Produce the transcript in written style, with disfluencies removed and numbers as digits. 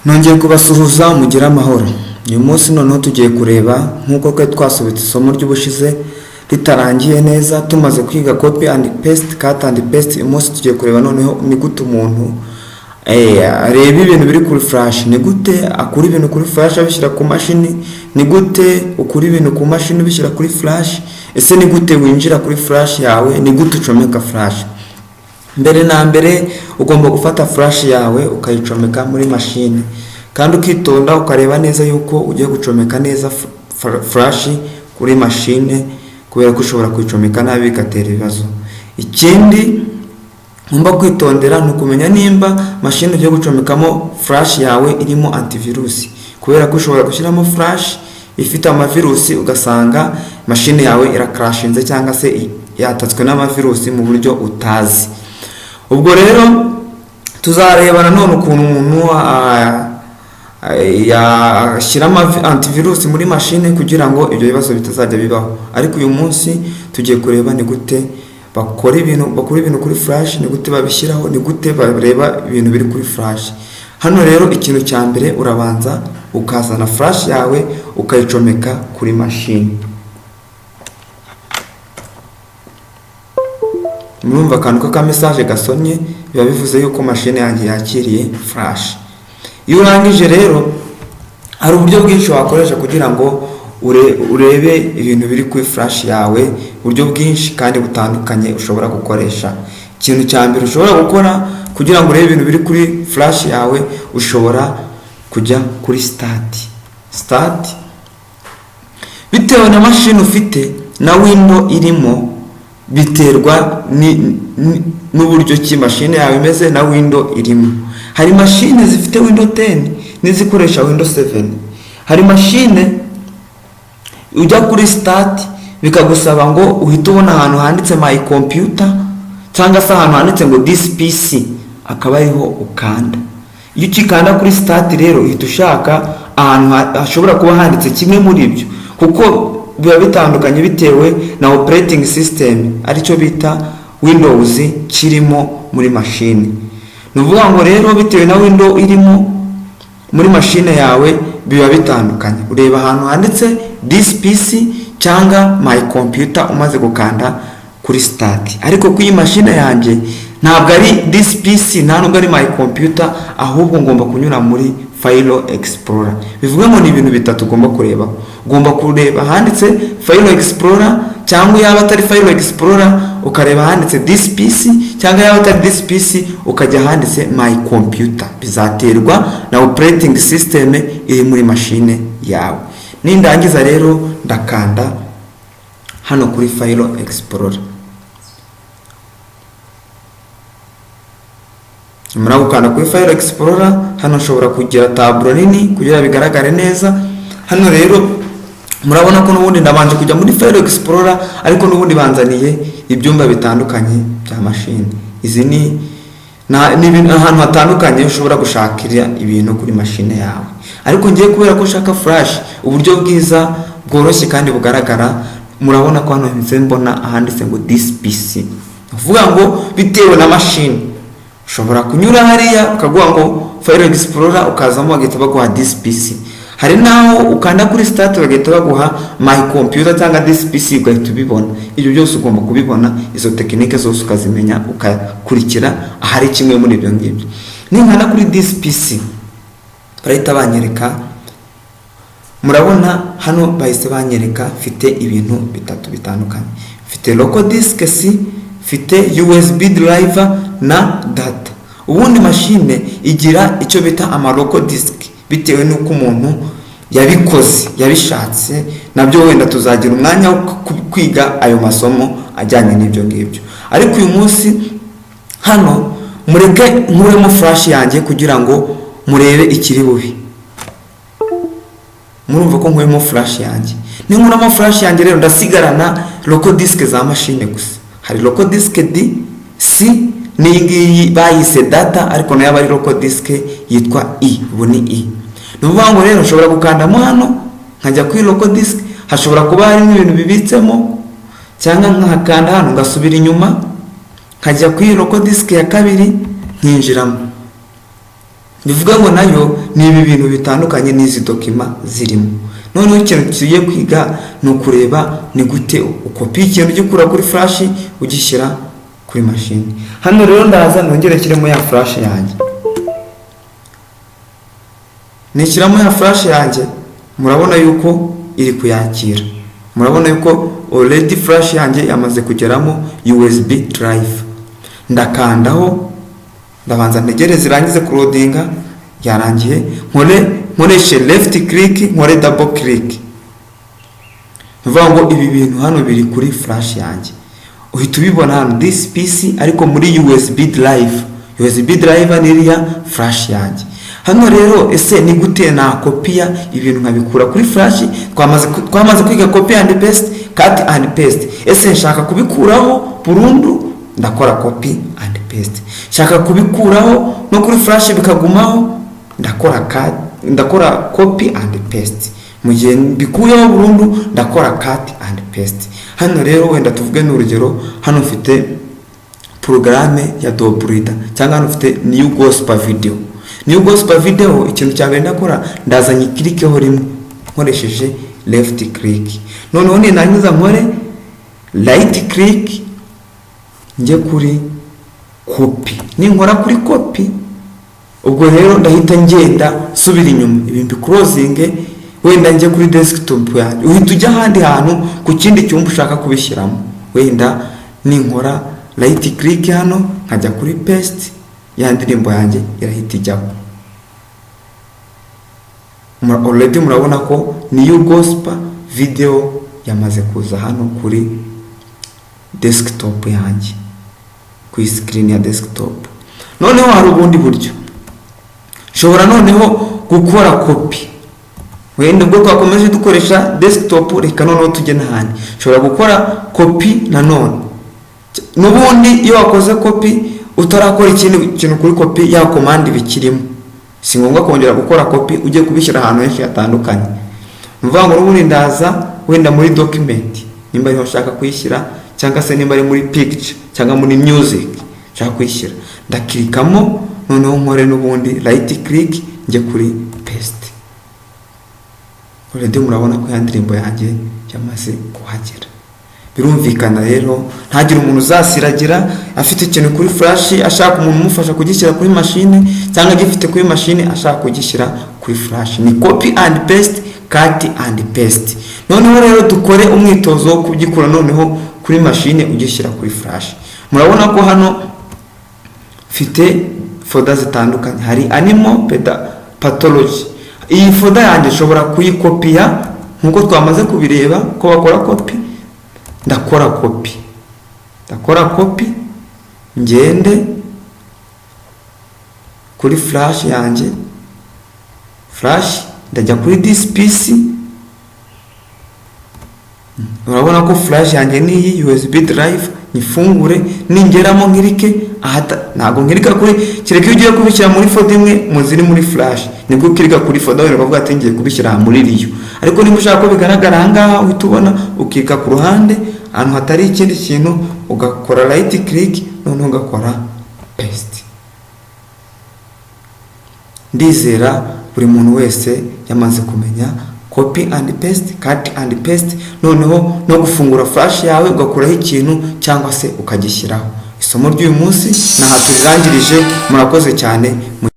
Nongeye kubasuhuza, mugire amahoro. Uyu munsi noneho tugiye kureba nk'uko twari twasubitse isomo ry'ubushize ritarangiye neza, tumaze kwiga copy and paste, cut and paste. Uyu munsi tugiye kureba noneho ni gute umuntu areba ibintu biri kuri flash, ni gute akura ibintu kuri flash abishyira ku mashini, ni gute ukura ibintu ku mashini ubishyira kuri flash, ese ni gute winjira kuri flash yawe, ni gute ucomeka flash. Mbere na mbere ugomba gufata flash yawe ukayicomeka muri mashini, kandi ukitonda ukareba neza yuko ugiye gucomeka neza flash kuri mashine, kubera ko ushobora kuyicomeka nabi bigatera ibibazo. Ikindi ugomba kwitondera ni ukumenya nimba mashini ugiye gucomekamo flash yawe irimo antivirus, kubera ko ushobora gushyiramo flash ifite amavirusi ugasanga mashini yawe irakrashinze cyangwa se yatatswe n'amavirusi mu buryo utazi. Ubwo rero tuzareba nanone ukuntu umuntu yashyira antivirus muri mashine kugira ngo ibyo bibazo bitazajya bibaho. Ariko uyu munsi tugiye kureba ni gute bakora ibintu, bakura ibintu kuri flash, ni gute babishyiraho, ni gute bareba ibintu biri kuri flash. Hano rero ikintu cya mbere urabanza ukazana flash yawe ukayicomeka kuri mashini. Murumva akantu k'aka message gasonye, biba bivuze yuko mashini yanjye yakiriye flash. Iyo urangije rero hari uburyo bwinshi wakoresha kugira ngo urebe ibintu biri kuri flash yawe, uburyo bwinshi kandi butandukanye ushobora gukoresha. Ikintu cya mbere ushobora gukora kugira ngo urebe ibintu biri kuri flash yawe, ushobora kujya kuri start. Start bitewe na mashini ufite na window irimo, biterwa n'uburyo ki mashini yawe imeze na window irimo. Hari mashine zifite window 10 n'izikoresha window 7. Hari mashine ujya kuri start bikagusaba ngo uhite ubona ahantu handitse "My Computer" cyangwa se ahantu handitse ngo "This PC", akaba ariho ukanda. Iyo ukikanda kuri start rero uhita ushaka ahantu hashobora kuba handitse kimwe muri ibyo, kuko biba bitandukanye bitewe na operating system, aricyo bita Windows, kirimo muri mashini. Ni ukuvuga ngo rero bitewe na window irimo muri mashine yawe biba bitandukanye. Ureba ahantu handitse "This PC" cyangwa "My Computer" umaze gukanda kuri start. Ariko ku iyi mashine yanjye ntabwo ari "This PC", nta nubwo ari "My Computer", ahubwo ngomba kunyura muri File Explorer. Bivuga ngo ni ibintu bitatu ugomba kureba. Ugomba kureba ahanditse File Explorer, cyangwa yaba atari File Explorer ukareba ahanditse "This PC", cyangwa yaba atari "This PC" ukajya ahanditse "My Computer". Bizaterwa na operating system iri muri mashine yawe. Nindangiza rero ndakanda hano kuri File Explorer. Nyamara gukanda kuri File Explorer, hano nshobora kugira taburo nini kugira bigaragare neza. Hano rero murabona ko n'ubundi ndabanje kujya muri File Explorer, ariko n'ubundi banzaniye ibyumba bitandukanye bya mashini. Izi ni ahantu hatandukanye ushobora gushakira ibintu kuri mashine yawe. Ariko ngiye kubera ko ushaka flash, uburyo bwiza bworoshye kandi bugaragara, murabona ko hano mpise mbona ahanditse ngo "This PC". Ni ukuvuga ngo bitewe na mashini ushobora kunyura hariya ukaguha ngo File Explorer, ukazamo bagahita baguha "This PC". Hari naho ukanda kuri start bagahita baguha "My Computer" cyangwa "This PC", ugahita ubibona. Ibyo byose ugomba kubibona, izo tekinike zose ukazimenya, ukakurikira ahari kimwe muri ibyo ngibyo. Ninkanda kuri "This PC" barahita banyereka. Murabona hano bahise banyereka mfite ibintu bitatu bitandukanye: mfite local disk C, mfite USB driver na data. Ubundi mashine igira icyo bita ama local disk bitewe n'uko umuntu yabikoze, yabishatse. Nabyo wenda tuzagira umwanya wo kwiga ayo masomo ajyanye n'ibyo ngibyo. Ariko uyu munsi hano mureke nkuremo flash yanjye kugira ngo murebe ikiri bubi. Murumva ko nkuyemo flash yanjye. Ninkuramo flash yanjye rero ndasigarana local disk za mashine gusa. Hari local disk D, C, n'iyi ngiyi bayise data, ariko nayo aba ari local disk yitwa E, ubu ni E. Ni ukuvuga ngo rero nshobora gukandamo hano nkajya kuri local disk, hashobora kuba harimo ibintu bibitsemo, cyangwa nkakanda hano ngasubira inyuma nkajya kuri local disk ya kabiri nkinjiramo. Bivuga ngo nayo ni ibi bintu bitandukanye n'izi document zirimo. Noneho ikintu tugiye kwiga ni ukureba ni gute ukopiye ikintu ugikura kuri flash ugishyira kuri mashini. Hano rero ndaza nongere nshyiremo ya flash yanjye. Nishyiramo ya flash yanjye, murabona yuko iri kuyakira. Murabona yuko already flash yanjye yamaze kugeramo USB drive. Ndakandaho, ndabanza ntegereze irangize kuloadinga. Yarangiye, nkore nkoreshe left click, nkore double click. Bivuga ngo ibi bintu hano biri kuri flash yanjye, uhita ubibona hano this PC, ariko muri USB drive. USB drive ni iriya flash yanjye. Hano rero, ese ni gute nakopiya ibintu nkabikura kuri flash? Twamaze kwiga copy and paste, cut and paste. Ese nshaka kubikuraho burundu, ndakora copy and paste. Nshaka kubikuraho no kuri flash bikagumaho, ndakora cut, ndakora copy and paste. Mu gihe mbikuyeho burundu, ndakora cut and paste. Hano rero wenda tuvuge n'urugero, hano mfite porogaramu ya Adobe Reader, cyangwa hano mfite new gospel video. New gospel video, ikintu cya mbere ndakora, ndaza nyiclickeho rimwe nkoresheje left click. Noneho ninangiza nkore right click, njye kuri copy. Ninkora kuri copy, ubwo rero ndahita ngenda nsubira inyuma, ibi mbiclosinge, wenda njye kuri desktop yanjye. Uhita ujya ahandi hantu ku kindi cyumba ushaka kubishyiramo. Wenda ninkora right click hano nkajya kuri paste, ya ndirimbo yanjye irahita ijyaho. Already murabona ko new gospel video yamaze kuza hano kuri desktop yanjye, ku screen ya desktop. Noneho hari ubundi buryo nshobora noneho gukora copy. Wenda ubwo twakomeje dukoresha desktop, reka noneho tujye n'ahandi. Nshobora gukora copy nanone. N'ubundi iyo wakoze copy utarakora ikindi kintu kuri copy, ya command bikirimo, si ngombwa kongera gukora copy ugiye kubishyira ahantu henshi hatandukanye. Ni ukuvuga ngo n'ubundi ndaza wenda muri document nimba ariho nshaka kuyishyira, cyangwa se nimba ari muri picture cyangwa muri music nshaka kuyishyira, ndaclickamo, noneho nkore n'ubundi right click, njye kuri paste. Already murabona ko ya ndirimbo yanjye yamaze kuhagera. Birumvikana rero, ntagire umuntu uzasiragira afite ikintu kuri flash ashaka umuntu umufasha kugishyira kuri mashine, cyangwa agifite kuri mashine ashaka kugishyira kuri flash. Ni copy and paste, cut and paste. Noneho rero dukore umwitozo wo kugikura noneho kuri mashine ugishyira kuri flash. Murabona ko hano mfite folder zitandukanye, hari animal pathology. Iyi folder yanjye nshobora kuyikopiya nk'uko twamaze kubireba ko bakora copy. Ndakora copy, ndakora copy, ngende kuri flash yanjye. Flash, ndajya kuri this PC. Urabona ko flash yanjye ni iyi USB drive. Nyifungure, ningeramo nclicke ahata. Ntabwo nclicka kuri, kereka iyo ugiye kubishyira muri folder imwe mu ziri muri flash, nibwo uclicka kuri folder wenda ukavuga ati ngiye kubishyira muri riyo. Ariko niba ushaka ko bigaragara aha ngaha, uhita ubona uclicka ku ruhande ahantu hatari ikindi kintu, ugakora right click, noneho ugakora paste. Ndizera buri muntu wese yamaze kumenya copy and paste, cut and paste, noneho no gufungura flash yawe ugakuraho ikintu cyangwa se ukagishyiraho. Isomo ry'uyu munsi ntaha turirangirije. Murakoze cyane.